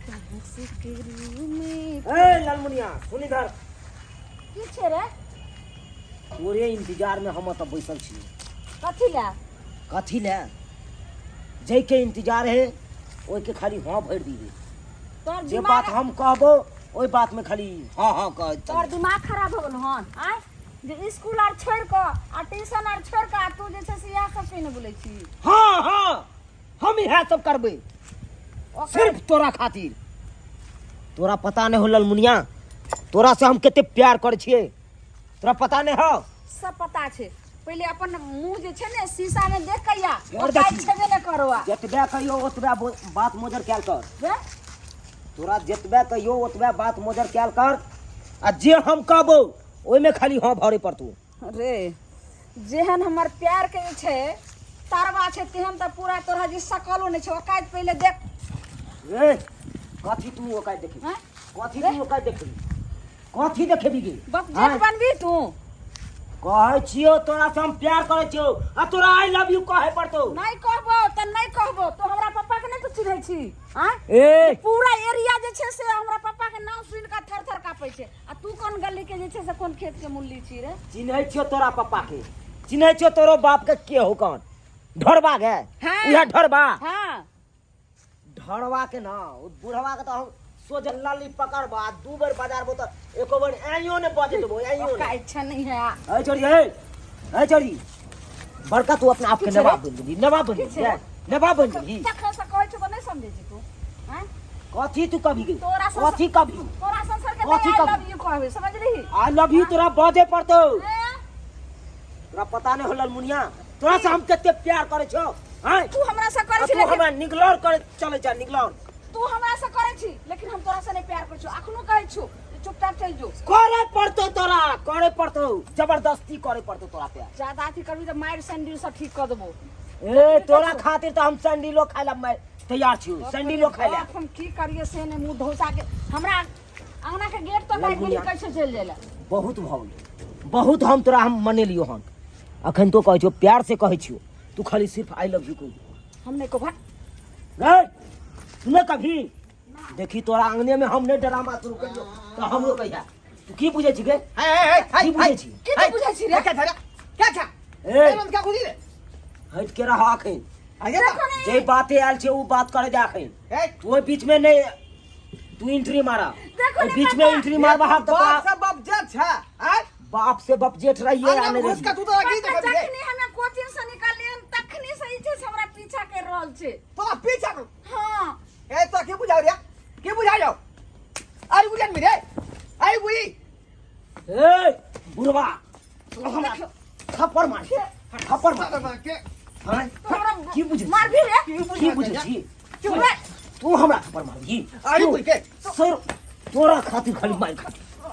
ए लालमुनिया, सुन इधर। की छै रे? तोरे इंतजार में हम एतऽ बैसल छी। कथी लए? कथी लए? जाहिके इंतजार है ओहिके खाली हाँ भरि दीहे। तोहर जे दिमाग बात हम कहबो ओहि बात में खाली हाँ हाँ कह। तोहर दिमाग खराब हो गेल हन आय जे स्कूल आर छोड़ि कऽ आ ट्यूशन आर छोड़ि कऽ आ तू जे छै से इएह सब कहीं बोलै छी। हाँ हाँ, हम इएह सब करबै सिर्फ तोरा खातिर। तोरा पता नहीं हो ललमुनिया, तोरा से हम कते प्यार करै छियै, तोरा पता नहीं हो। सब पता छै, पहिले अपन मुंह जे छै ने शीशा में देख के या और ओकाय देखी। छेबे ने करो आ। जतबे कहियो ओतबे बात मोजर कैल कर। रे? तोरा जतबे कहियो ओतबे बात मोजर कैल कर, आ जे हम कहबो ओहिमे खाली हाँ भरे पड़तौ। रे जेहन हमर प्यार के जे छै तारवा छै तेहन तऽ पूरा तोरा जे सकलो नहि छै। ओकाय पहिले देख। रे कथी तू ओकाय देखी? हैं? कथी तू ओकाय देखी? कथी देखेबी गे? बप जेठ हैं? बनबी तू? कहै छियौ तोरा से हम प्यार करै छियौ आ तोरा I love you कहै पड़तौ। नहीं कहबो तऽ नहीं कहबो। तो हमरा पप्पा के नहीं तू चिन्है छी? आँय? ए पूरा एरिया जे छै से हमरा पप्पा के नाम सुनि कऽ थर थर काँपै छै, आ तू कोन गली के जे छै से कोन खेत के मुल्ली छी रे? चिन्है छियौ तोरा पप्पा के, चिन्है छियौ तोरो बाप के। के हो कौन ढोरबा गे? हाँ। उहे ढोरबा। हाँ। ढोरबा के ना, ओ बुढ़वा के तो हम सोझ लाली पकड़बो आ दू बेर बजारबो तऽ एको बेर आइयो ने बजे देबो, आइयो ओका ने। इच्छा नहीं है। ए छोड़ी, ए ए छोड़ी, बड़का तू अपना आप के की छै रे? नवाब बन गेली, नवाब बन की गेली, छै रे? नवाब बन गेली। तखन से कहै छौ तऽ नहीं समझै छी तू। आँय? कथी तू कभी गेल? तोरा संसार- कथी कभी? तोरा संसार के कथी I कभी? लव you कहबे, समझलिही? I love you तोरा बजे पड़तौ। ए? तोरा पता नहीं होलल मुनिया, तोरा से हम कते प्यार करे छौ। आँय? तू हमरा से करे आ छी, तू लेकिन हमरा निगलौर करे चले जा, निगलौर। तू हमरा से करे छी लेकिन हम तोरा से नहीं प्यार करे छौ। अखनो कहै छौ जे चुपचाप चलि जो। करे पड़तौ तोरा, करे पड़तौ, जबरदस्ती करे पड़तौ तोरा प्यार। ज्यादा अथी करबी तऽ मारि सैंडिल सब ठीक कऽ देबो। ए तोरा खातिर तऽ हम सैंडिलो खाय ला मैं तैयार छियौ, सैंडिलो खाय ला। बाप, हम की करिए से ने मुंह धोसा के हमरा अंगना के गेट तक आबि गेली, कैसे चलि जाइला? बहुत भऽ गेलै, बहुत हम तोरा हम मनेलियौ हन। अखन तो कहै छियौ, प्यार से कहै छियौ, तू खाली सिर्फ I love you कह। हम नहीं कहबा। रे तू नहीं कभी देखी तोरा अंगने में हम नहीं ड्रामा शुरू करियो तो हमरो कहिया। तू की बुझै छी गे? हे हे हे की बुझै छी? की तू बुझै छी रे? क्या था क्या था? ए ए क्या खुदी रे? हट के रह अखन। आगे देखो ने। जे बाते आयल छै उ बात करे दे अखन। ए तू ओहि बीच में नहीं तू एंट्री मारा। देखो ओहि ने बीच में काका। एंट्री मारबा हम तो बाप से बाप जेठ है। आय बाप से बाप जेठ रहिए अंगना या में नहीं घुस के रहिए। तू तो की पापा देखबी रे? जखनी हमे कोचिंग से निकललियै तखनी से ई छै से हमरा पीछा कर रहल छै। तोरा पीछा कर? हाँ। ए तो की बुझाव रे? की बुझाव जाओ? अरे बुझन में रे। अरे बुझी। ए बुढ़वा, तू हमरा थप्पड़ मार, थप्पड़ मार। के हाँ? तू हमरा की बुझै छी? मारबी रे? की बुझै छी? रे। तू हमरा थप्पड़ मारबी? अरे बुझ के। सर तोरा खातिर खाली मार खा,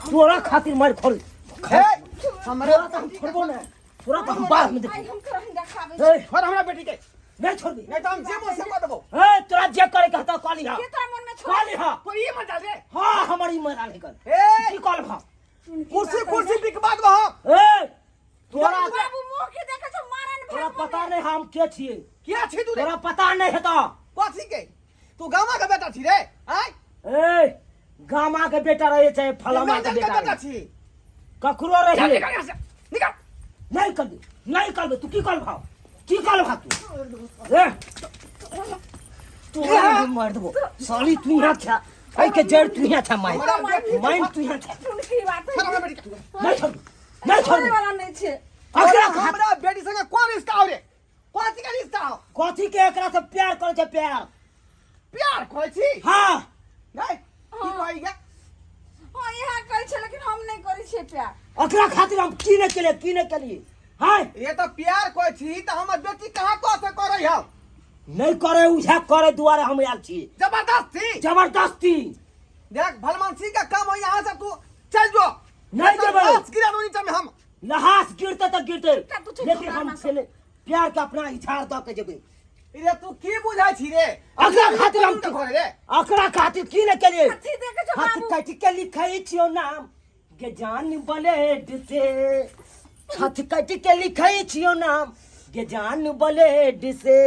तोरा खातिर मार खोल। ए हमरा तोरा तो हम छोड़बो ना, तोरा तो हम बाद में आइ देखबो। हम तोरा हम देखाबै छी। ए छोड़ हमरा बेटी के। नहीं छोड़बी। नहीं तो हम जे मोन से कर देबो। ए तोरा जे करे के हतो कहली हां। की तोरा मन में छोड़? कहली हां। तो ई मत डाल रे। हां, हमर ई मत डाल कर। ए की कहल हां? कुर्सी कुर्सी बिकवा देबो हम। ए तोरा बाबू मुंह के देखै छौ मारन तोरा पता नहीं हम के छियै। के छी तू रे? तोरा पता नहीं है तो कथी के? तू गामा के बेटा छी रे? आय ए गामा के बेटा रहे चाहे फलामा के के बेटा बेटा रहे। छी। ककरो रहे। चल निकल यहाँ से, निकल। नहीं करबे, नहीं करबे। तू की कहल भाव? की कहल भाव तू? ए तू हमरा मार देबो साली। तू यहाँ छा, एहि के जड़ तू यहाँ छा, मार मार तू यहाँ छा। सुन की बात छोड़ हमरा बेटी के। नहीं छोड़बे, नहीं छोड़े छोड़बे। वाला नहीं छै। अकरा हमरा बेटी संगे कोन रिश्ता हो रे? कथी के रिश्ता हो? कथी के? एकरा से प्यार करे छै, प्यार। प्यार कहै छी? हाँ। नहीं की कहै गे? हां इहा कहै छै लेकिन हम नहीं करै छियै प्यार। अकरा खातिर हम की नहीं केलिए, की नहीं केलिए? हाय ये तो प्यार कहै छी त हमर बेटी कहाँ तो से करै हौ? नहीं करे, उहे करे दुआरे हम आयल छी। जबरदस्ती? जबरदस्ती। देख भलमानसी का काम हो, यहाँ से तू चल जो। नहीं जेबै। लहास गिरा दो नीचा में हम। लहास गिरते त गिरते, तू चुप लेकिन रह हम ना। पहले प्यार के अपना इजहार द के जेबै। रे तू की बुझाय छी रे? अकरा खातिर हम तो घर रे। अकरा खातिर की नहीं केलिए? कथी देखै छौ हाथ बाबू? काटि के लिखै छियौ नाम गे जान ब्लेड से, हाथ काटि के लिखै छियौ नाम गे जान ब्लेड से,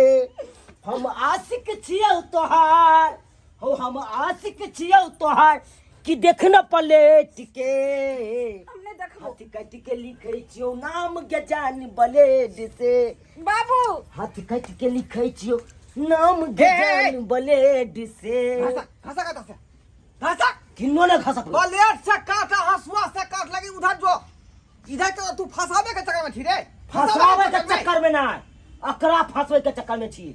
हम आशिक छियौ तोहार हो हम आशिक छियौ तोहार कि देख न पलेट के हम नहीं देखबो हाथ काट के लिखै छियौ नाम के जान ब्लेड से बाबू हाथ काट के लिखै छियौ नाम के हे, हे, हे। जान ब्लेड से घासा घासा काटा से घासा किन्नो ने घसकलो ब्लेड से काटा हंसुआ से काट लगी उधर जो इधर तो तू फंसावे के चक्कर में छी रे फंसावे के चक्कर में ना अकरा फंसवे के चक्कर में छी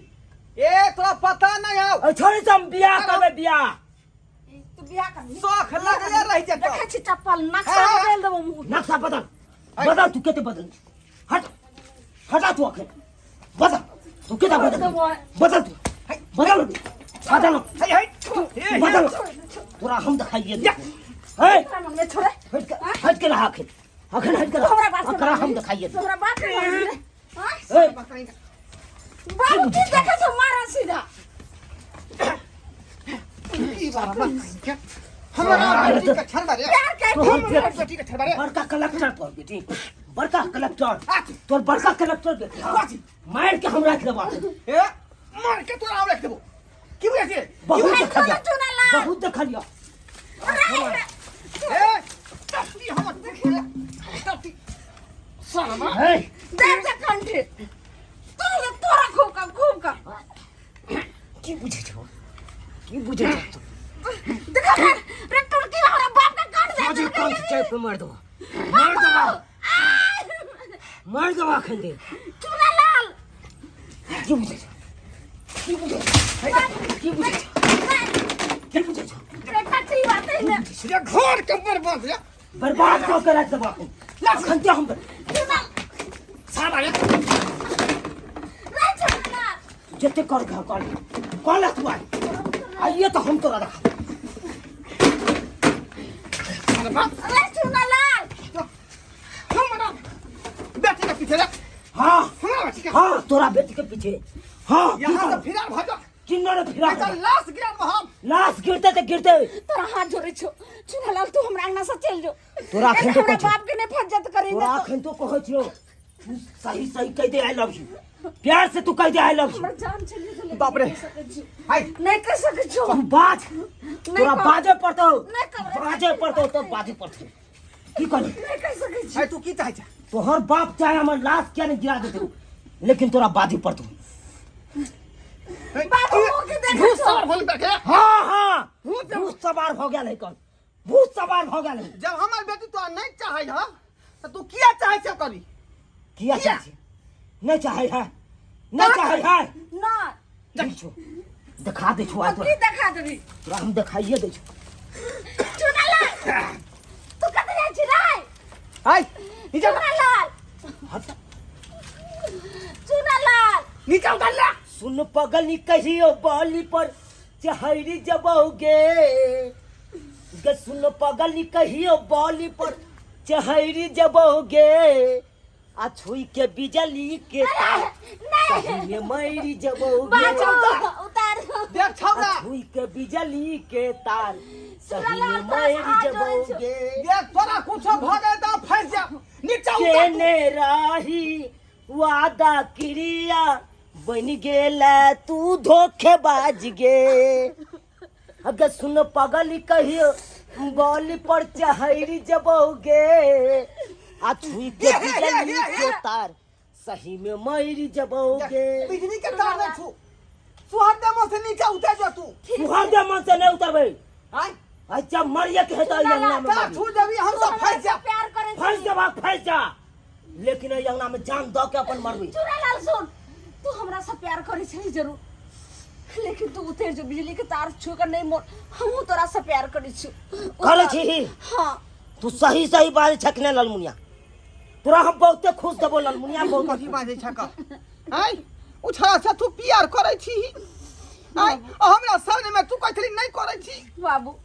ए तोरा पता नहीं हौ अ छोड़ी से हम बियाह करबै बियाह तू बियाह कर शौख लगले रहि जेतौ देखै छी चप्पल नक्शा हे, हे। बदलि देबो मुँह नक्शा बदल बदल तू केते बदल हट हटा तू अखन बदल तू केते बदल बदल तू बदल बदल हे हे तू बदल तोरा हम दिखाइए दे हे तोरा मन में छोड़े हट के हट के रहा अखन अखन हट के तू हमरा रहा बात अकरा हम दिखाइए दे हमरा बात नहीं मानबी रे हाँ? ए बाबू की देखै छौ मारा सीधा ई बार मत हमरा बेटी के छड़ रे प्यार के तोहर हमरा बेटी के छड़ रे बड़का कलेक्टर तोर बेटी बड़का कलेक्टर तोर बड़का कलेक्टर बेटी मार के हम राख देबा ए मार के तोरा हम रख देबो की बुझै छी बहुत भाई, देखलिया चुना लाल। बहुत देखलिया ए तस्ती हमर तस्ती साला हे देख दे कंठी तू तोरा खूब कम खूब कम की बुझै छौ की बुझै छौ देखा रे रे तुर्की हमरा बाप का काट दे आज कौन चाय पे मार देबो मार देबो मार देबो अखन दे चुना लाल की बुझै छौ की बुझै छौ की बुझै छौ की बुझै छौ रे कथी बात है ने रे घर के बर्बाद रे बर्बाद कऽ के राखि देबो अखन अखन ते हम चुना साला रे रे चुना लाल जते कर घर कर कल तू आइ आइए तो हम तोरा देखा साला रे चुना लाल हमरा बेटी के पीछे रे हाँ हमरा बेटी के हाँ तोरा बेटी के पीछे हाँ की यहाँ से करब? फिरार भऽ जा किन्नर फिरा एकर लाश गिरा देबो हम लाश गिरते तो गिरते तोरा हाथ जोड़े छो चुना लाल तू हमरा अंगना से चल जो तोरा अखन तो हमरा कहै छौ। बाप के नहीं फज्जत करी तोरा अखन तो कहै छियौ तू सही सही कह दे I love you प्यार से तू कह दे I love you हमर जान चली गेलै बाप रे। नहीं कह सकै छी। हाय नहीं कह सकै छो तू बाज तोरा कहब। बाजे पड़तौ नहीं कहब। बाजे पड़तौ तो बाजे पड़तौ की कहली नहीं कह सकै छी हाय तू की चाहै छ तोहर बाप चाहे हमर लाश किया नहीं गिरा देतौ लेकिन तोरा बाजे पड़तौ बाबू मुँह के देखै भूत छौ। सवार भऽ गेल हाँ हाँ भूत सवार भऽ गेल है कल भूत सवार भऽ गेल है जब हमर बेटी तोरा नहीं चाहै ह तऽ तू किया चाहै छ करी किया किया? चाहै छी नहीं चाहै है नहीं चाहै है ना ठीक छौ देखा दै छौ आइ अब तोरा की देखा देबी तोरा हम देखाइए दै छौ चुना लाल तू कतऽ जाइ छी रे हाय नीचा चुना लाल हट चुना लाल नीचा उतर ले सुन पगली कहियो बाली पर चहरी जबोगे गे सुन पगली कहियो बाली पर चहरी जबोगे आ छुई के बिजली के तार सही में मरी जबोगे बाबू उतार देख छौड़ा आ छुई के बिजली के तार सही में सुनला, तोरा मरी हाथ जोड़ै छौ। जबोगे देख तोरा कुछो भऽ गेल तऽ फँसि जा नीचा उतर तू। केने राही वादा क्रिया बन गेल तू धोखेबाज गे अगर सुन पगल कहियो बॉल पर चहरी जबोगे आ छुई के हे, हे, हे, बिजली हे, के हे। तार सही में मर जबोगे बिजली के तार नहीं छू सुहर दे से नीचा उतर जा तू तुहर दे मन से नहीं उतरबे आय अच्छा मरिए के हेतै अंगना में तार मरी। छू देबी हम सब फंस जा प्यार करे फंस जबा फंस जा लेकिन एहि अंगना में जान दऽ के अपन मरबी चुनालाल सुन तू हमरा से प्यार करे छली जरूर लेकिन तू उतर जो बिजली के तार छू कर नहीं मोर हमहू तोरा से प्यार करे छी करे छी हाँ तू सही सही बात छक ने ललमुनिया तोरा हम बहुते खुश देबो ललमुनिया बहुत कथी बाजै छक आय उछा से तू प्यार करै छी आय आ हमरा सामने में तू कहै छली नहीं करै छी बाबू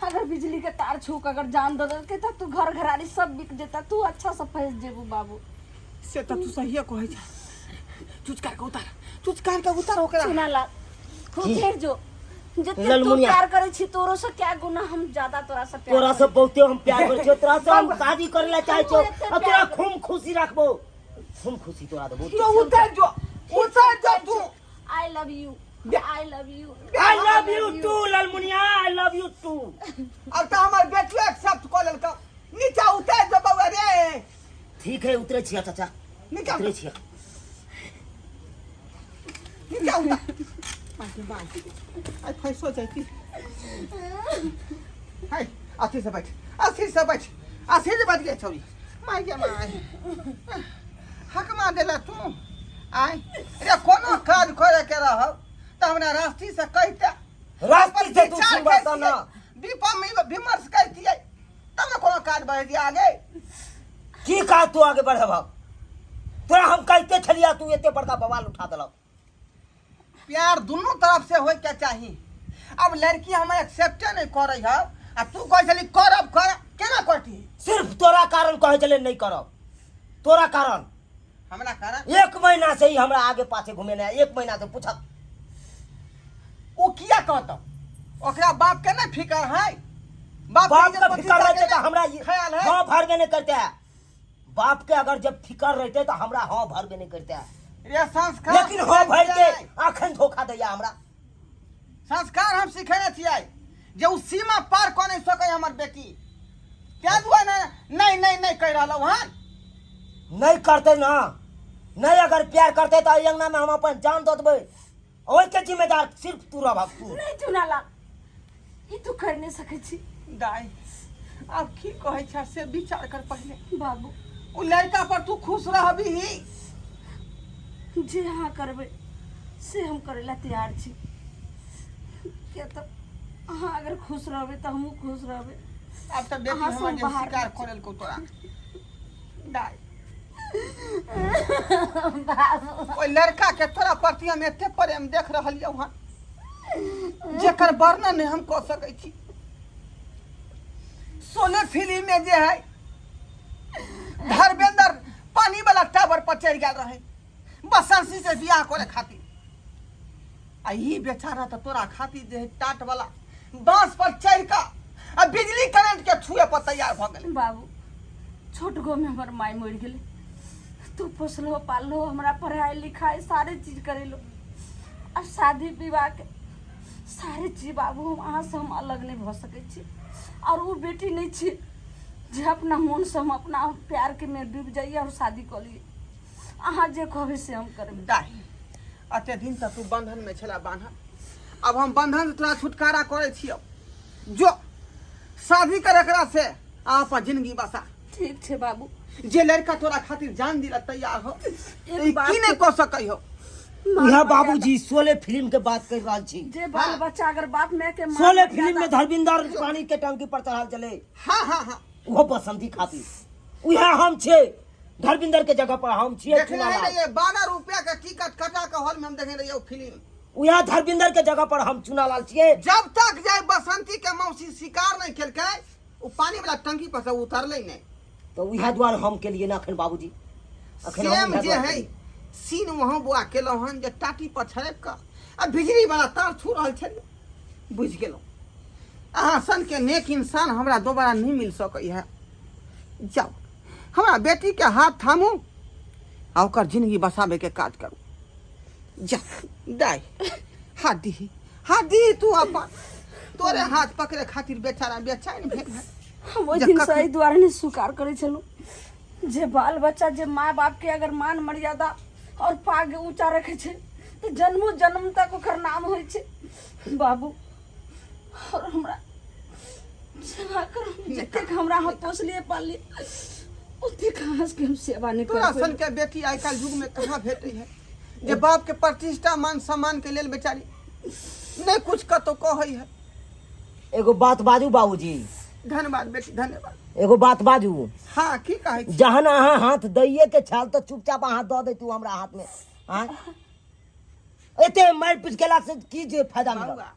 अगर बिजली के तार छू के अगर जान दे देलकै तऽ तू घर घरारी सब बिक जेता तू अच्छा से फंस जेबू बाबू से तऽ तू सहिए कहै छ चुचकार के उतार चुचकार के उतार ओकरा चुना लाल उतर जो जते तू ललमुनिया। प्यार करे छी तोरो से क्या गुना हम ज्यादा तोरा से प्यार तोरा से बहुते हम प्यार करै छियौ तोरा से हम शादी करे ला चाहै छियौ हमहूँ एते आ तोरा प्यार खूब खुशी राखबो खूब खुशी तोरा देबो तो उतर जो उतर जो तू I love you I love you. I love you too Lalmuniya, I love you too. अब तऽ हमर बेटियो एक्सेप्ट कऽ लेलकौ। नीचा उतारि दे बौआ रे। ठीक है, उतरे छिया चाचा। नीचा उतरे छिया। नीचा उतार। माय माय, आइ फैसो जैती। हाय, अथी से बैठ, अथी से बैठ, अथी से बैठ गे छौरी। माय गे माय, हकमा देला तू। आय रे, कोनो काज करे के रहौ तऽ हमरा रास्ती से कहिते। रास्ती से तू विचार सुनबा तऽ ना। करितियै, विमर्श करितियै तब ने कोनो काज बढ़ितियै आगे। की काज तू आगे बढ़ेबह? तोरा हम कहिते छलिया, तू एते बड़का बवाल उठा देलक। प्यार दुनू तरफ से होय के चाही। अब लड़की हमर एक्सेप्टे नहीं करे है आ तू कहै छली करब कर, केना करती? सिर्फ तोरा कारण कहै छलै नहीं करब, तोरा कारण। हमरा कारण? एक महीना से ही हमरा आगे पाछे घुमेने है, एक महीना से पूछत। ओ किया कहत? ओकरा बाप के नहीं फिकर है? बाप बाप के का इज्जत फिकर प्रतिष्ठा रहते के तो हमरा ख्याल है। हाँ भरबे नहीं करते है। बाप के अगर जब फिकर रहते तो हमरा हाँ भरबे नहीं करते है। रे संस्कार, लेकिन हाँ भरते सिखेने अखन धोखा दैया हमरा। संस्कार हम सिखेने छियै जे उ सीमा पार कऽ नहीं सकै हमर बेटी, ताहि दुआरे नहीं नहीं नहीं कहि रहलहुँ हन। नहीं करते ना, नहीं अगर प्यार करते तो एहि अंगना में हम अपन जान दऽ देबै, ओहिके जिम्मेदार सिर्फ तू रहबह तू। नहीं चुनाला, ई तू कर नहीं सकै छी। दाइ, आब की कहै छ से विचार कर पहिले। बाबू, उ लड़का पर तू खुश रहबी? जे अहाँ करबै से हम करै ला तैयार छी, किया तऽ अहाँ अगर खुश रहबै तऽ हमहूँ खुश रहबै। आब तऽ बेटी अहाँ से हमर हम जे बाहर स्वीकार नहि कऽ लेलकौ तोरा। दाइ, बाबू, ओहि लड़का के तोरा प्रति हम एते प्रेम देख रहलियौ हन जेकर वर्णन नहि हम कऽ सकै छी। सोले फिल्म में जे है धर्मेंद्र पानी वाला टावर पर चढ़ि गेल रहे बसंती से बियाह करे खातिर, आ ई बेचारा तऽ तोरा खातिर जे है टाट वाला बांस पर चढ़ि कऽ आ बिजली करंट के छुए पर तैयार भऽ गेलै। बाबू, छोट गो में हमर माय मरि गेलै, तू पोसलो पाललो हमरा, पढ़ाई लिखाई सारे चीज करेलो, आ शादी विवाह के सारे चीज। बाबू, हम अहाँ से हम अलग नहीं भऽ सकै छी, और ओ बेटी नहीं छी जे अपना मन से हम अपना प्यार के में डूबि जाइए और शादी कऽ लिए। अहाँ जे कहबै से हम करबै। दाइ, अते दिन तक तू बंधन में छला बान्हल, अब हम बंधन से तोरा छुटकारा करै छियौ। जो शादी कर एकरा से आ अपन जिंदगी बसा। ठीक छै बाबू। जे लड़का तोरा खातिर जान दिला तैयार हो, एक ई बात की नहीं कह सकै हो? इहा बाबूजी शोले फिल्म के बात कर रहल छी। जे बाल बच्चा अगर बाप माय के मान शोले मर्यादा- फिल्म में धर्मेंद्र पानी के टंकी पर चढ़ल चले। हाँ हाँ हाँ। ओहो बसंती खातिर। उहे हम छे, धर्मेंद्र के जगह पर हम छियै। देखने चुनाव। रहिए 12 रुपया के टिकट कटा के हॉल में हम देखने रहिए फिल्म। उहे धर्मेंद्र के जगह पर हम चुनालाल छियै। जब तक जाय बसंती के मौसी शिकार नहीं केलकै, उ पानी वाला टंकी पर से उतरलै नहीं। तो उहे दुआरे हम केलियै ना अखन बाबूजी। अखन हम सेम उहे जे दुआरे है केलियै। सीन वहाँ बुआ केलहुँ हन जे टाटी पर छड़पि कऽ आ बिजली वाला तार छू रहल छलै। बुझि गेलहुँ, अहाँ सन के नेक इंसान हमरा दोबारा नहीं मिल सकै है। जाउ, हमरा बेटी के हाथ थामू आ ओकर जिंदगी बसाबे के काज करू। जा दाइ, हाथ दीही, हाथ दीही तू अपन। तोरे हाथ पकड़े खातिर बेचारा बेचैन भेल है। हम ओहि जे दिनसँ कखन- एहि दुआरे नहि स्वीकार करै छलहुँ जे बाल बच्चा जे माय बाप के अगर मान मर्यादा और पाग ऊंचा रखे छै तऽ जन्मो जन्म तक ओकर नाम होइ छै बाबू। और हमरा सेवा करू, जतेक हमरा अहाँ पोसलिए पाललिए ओतेक अहाँ सबके हम सेवा नहि तोरा कर सन के बेटी आइ काल्हि युग में कहाँ भेटै है जे बाप के प्रतिष्ठा मान सम्मान के लेल बेचारी नहि कुछ कतौ कहै है। एगो बात बाजू बाबूजी। धन्यवाद बेटी, धन्यवाद। एगो बात बाजू। हाँ, की कहै छी? जहन अहाँ हाथ दैये के छल तऽ चुपचाप अहाँ दऽ दैतू हमरा हाथ में। आँय, एते मारि पीट केला से की जे फायदा मिलत? बौआ,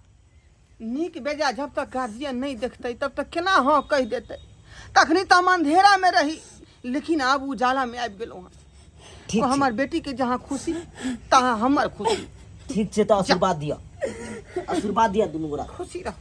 नीक बेजा जब तक गार्जियन नहीं देखते तब तक केना हाँ कहि देतै। तखनी तऽ हम अंधेरा में रही, लेकिन आब उजाला में आबि गेलहुँ हँ। ठीक ओ छै। हमर बेटी के जहाँ खुशी तहाँ हमर खुशी। ठीक छै, तऽ आशीर्वाद दिअ, आशीर्वाद दिअ दुनू गोरा। खुशी रह।